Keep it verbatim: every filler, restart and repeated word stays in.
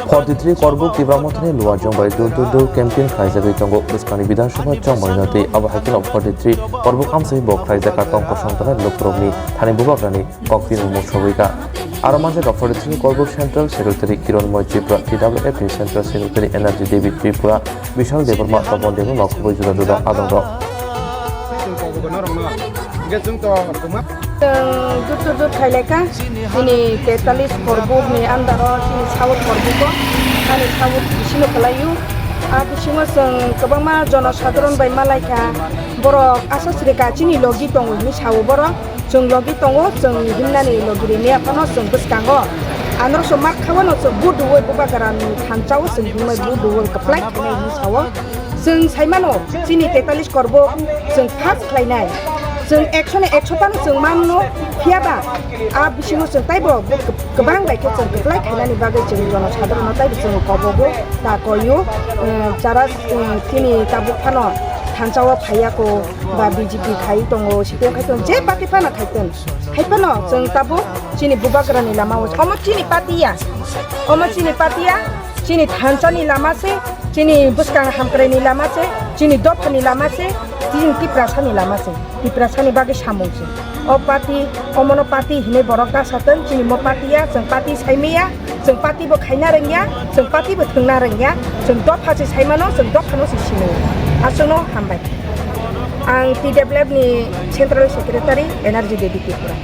Forty three Korbuk Tipra Mothani Luwa Chongbai Door to Door campaign khlaijagwi tongo. Bwskangni Bidhan Sabha chongbaino tei abo hai kheno forty three Korbuk amchai bo khlaijak kha tong kosong tongnai lukurokni thani bubagrani koktwino mung sogwi kha. Aro manjak kha forty three Korbuk Central Secretary Kiron Moy Tripura, T W F ni Central Secretary Energy David Tripura, Bishal Debbarma, Topon Debbarma, khobwi juda juda adongrok. Chwng jut jut jut khailai kha. Chini tetalis Korbuk ni under o chini South Korbuk o, ani South bisino kwlai o. A bisingo chwng kwbangma jono sadharon bai malai kha. Borok asa srika chini logi tongo hinwi sao borok. Chwng logi tongo, chwng himnani logi rimya phano chwng bwskango. Anoro chwng mak khawano chwng vote rwui bubagrani thansa o chwng himwi vote rwui kwplai khainai hinwi sao. Chwng saimano chini tetalis Korbuk chwng first khlainai. Chwng ekso ni ekso phano chwng manno, phiyaba a bisingo chwng taibo vote kwbang bai khe chwng kwplai khainani bagwi chwng jono sadharono taibo chwng kobogo ta koyo. Chara chini tabuk phano thansa o phaiya ko ba B J P khai tongo, C P M khai tongo, je party phano khai tong. Hai phano chwng tabuk chini bubagrani lama o. Omo chini party ya. Omo chini party ya. Chini thansa ni lama se, chini bwskang hamkrai ni lama se, chini dopha ni lama se, chini Tiprasa ni lama se. Tiprasa ni bagwi samung se. O party, omono party hinwi borok ta satong, chini mo party ya, chwng party saimaya, chwng party bo khaina rwngya, chwng party bo thwngna rwngya, chwng dopha se saimano, chwng dopha no se sino. Aswkno hambai. Ang T W F ni Central Secretary, Energy Devi Tripura.